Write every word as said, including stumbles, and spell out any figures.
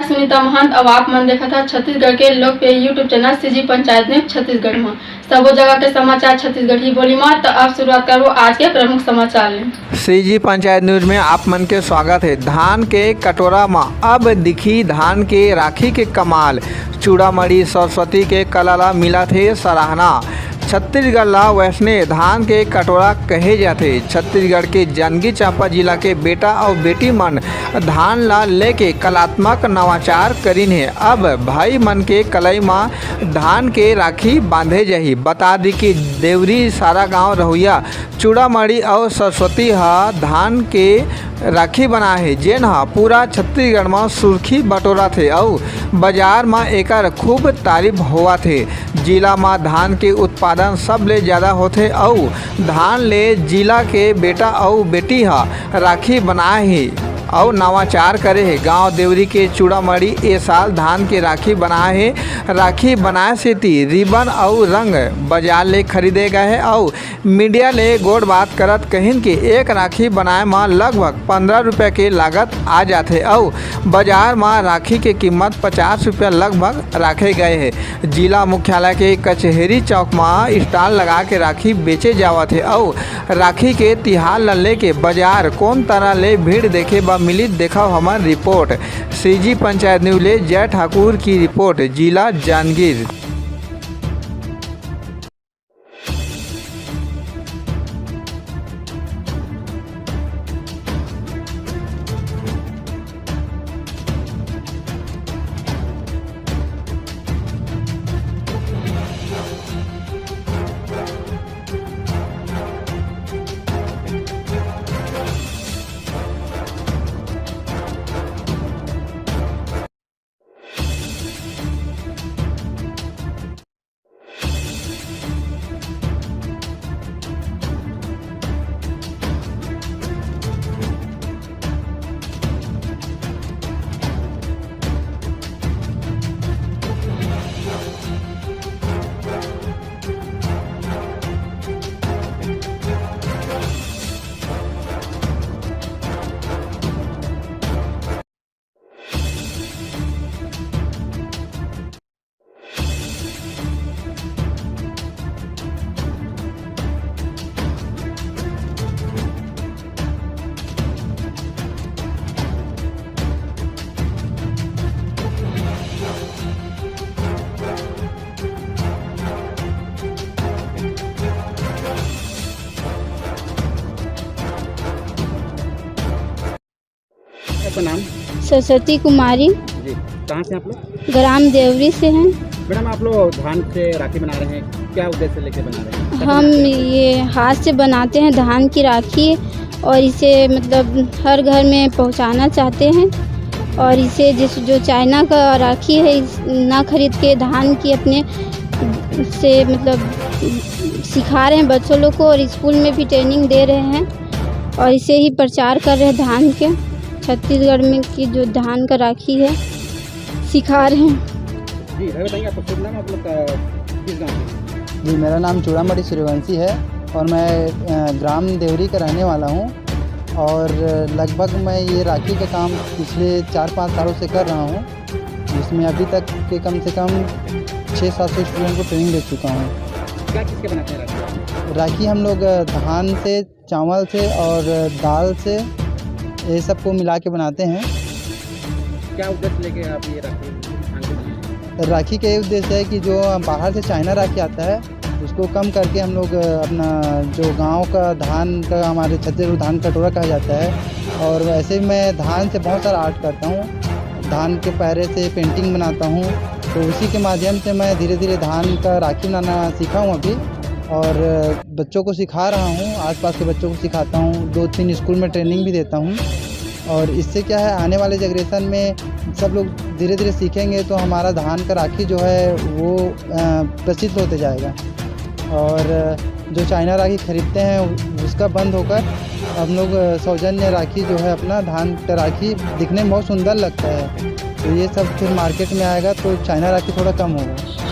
सुनीता महंत, अब आप मन देखत हा छत्तीसगढ़ के लोकप्रिय YouTube channel CG panchayat news Chhattisgarh में। सबो जगह के समाचार छत्तीसगढ़ी बोली में। तो अब शुरुआत करबो आज के प्रमुख समाचार ले। सीजी पंचायत न्यूज में आप मन के स्वागत है। धान के कटोरा में अब दिखी धान के राखी के कमाल। चूड़ामणि सरस्वती के कला ला मिलत हे सराहना। छत्तीसगढ़ ला वैसने धान के कटोरा कहे जाथे। छत्तीसगढ़ के जांजगीर चांपा जिला के बेटा अउ बेटी मन धान ला लेके कलात्मक नवाचार करिन हे। अब भाई मन के कलाई म धान के राखी बांधे जाही। बता दी कि देवरी सारा गांव रहुइया चूड़ामणि अउ सरस्वती ह धान के राखी बनाए हे, जेन ह पूरा छत्तीसगढ़ म सुर्खी बटोरत हे अउ बाजार म एकर खूब तारीफ होवत हे। जिला म धान के उत्पादन सबले ज्यादा होथे अउ धान ले जिला के बेटा अउ बेटी ह राखी बनाए हे अउ नवाचार करे हे। गांव देवरी के चूड़ामणि ए साल धान के राखी बनाए हे। राखी बनाए सेती रिबन अउ रंग बाजार ले खरीदे गए हे अउ मीडिया ले गोठ बात करत कहिन कि एक राखी बनाए म लगभग पंद्रह रुपया के लागत आ जाथे अउ बाजार म राखी के कीमत पचास रुपया लगभग राखे गए हे। जिला मुख्यालय के कचहरी चौक म स्टॉल लगा के राखी बेचे जावत हे अउ राखी के तिहार ल लेके बाजार कोन तरह ले भीड़ देखे बर मिली, देखव हमर रिपोर्ट। सीजी पंचायत न्यूज ले जय ठाकुर की रिपोर्ट, जिला जांजगीर। आपका नाम? सरस्वती कुमारी। जी, कहाँ से आप लोग? ग्राम देवरी से हैं। मैडम, आप लोग धान से राखी बना रहे हैं, क्या उद्देश्य लेके बना रहे हैं? हम ये हाथ से बनाते हैं धान की राखी और इसे, मतलब, हर घर में पहुंचाना चाहते हैं और इसे जिस, जो चाइना का राखी है, इस, ना खरीद के धान की अपने से, मतलब, सिखा रहे हैं बच्चों लोग को और स्कूल में भी ट्रेनिंग दे रहे हैं और इसे ही प्रचार कर रहे हैं धान के। छत्तीसगढ़ में की जो धान का राखी है, सिखा रहे हैं। जी, भाई बताइए, आपका शुभ नाम, आप लोग का किस गाँव से? जी, मेरा नाम चूड़ामणि सूर्यवंशी है और मैं, अ, ग्राम देवरी का रहने वाला हूँ और लगभग मैं ये राखी का काम पिछले चार पाँच सालों से कर रहा हूँ, जिसमें अभी तक के कम से कम छः सात सौ स्टूडेंट को ट्रेनिंग दे चुका हूँ। क्या चीज़ के बनाते हैं राखी आप? राखी हम लोग, अ, धान से, चावल से और दाल से, ये सब को मिला के बनाते हैं। क्या उद्देश्य लेके आप ये राखी धान के बनाए हैं? राखी का ये उद्देश्य है कि जो बाहर से चाइना राखी आता है, उसको कम करके हम लोग, अ, अपना जो गांव का धान का, हमारे छत्तीसगढ़ धान कटोरा कहा जाता है, और वैसे मैं धान से बहुत सारा आर्ट करता हूँ। धान के पैरे से पेंटिंग बनाता हूँ, तो उसी के माध्यम से मैं धीरे धीरे धान का राखी बनाना सीखा हूँ अभी, और बच्चों को सिखा रहा हूँ, आसपास के बच्चों को सिखाता हूँ, दो तीन स्कूल में ट्रेनिंग भी देता हूँ। और इससे क्या है, आने वाले जनरेशन में सब लोग धीरे धीरे सीखेंगे, तो हमारा धान का राखी जो है वो, अ, प्रसिद्ध होते जाएगा। और जो चाइना राखी खरीदते हैं, उसका बंद होकर हम लोग सौजन्य राखी जो है, अपना धान का राखी दिखने में बहुत सुंदर लगता है, तो ये सब फिर मार्केट में आएगा तो चाइना राखी थोड़ा कम होगा।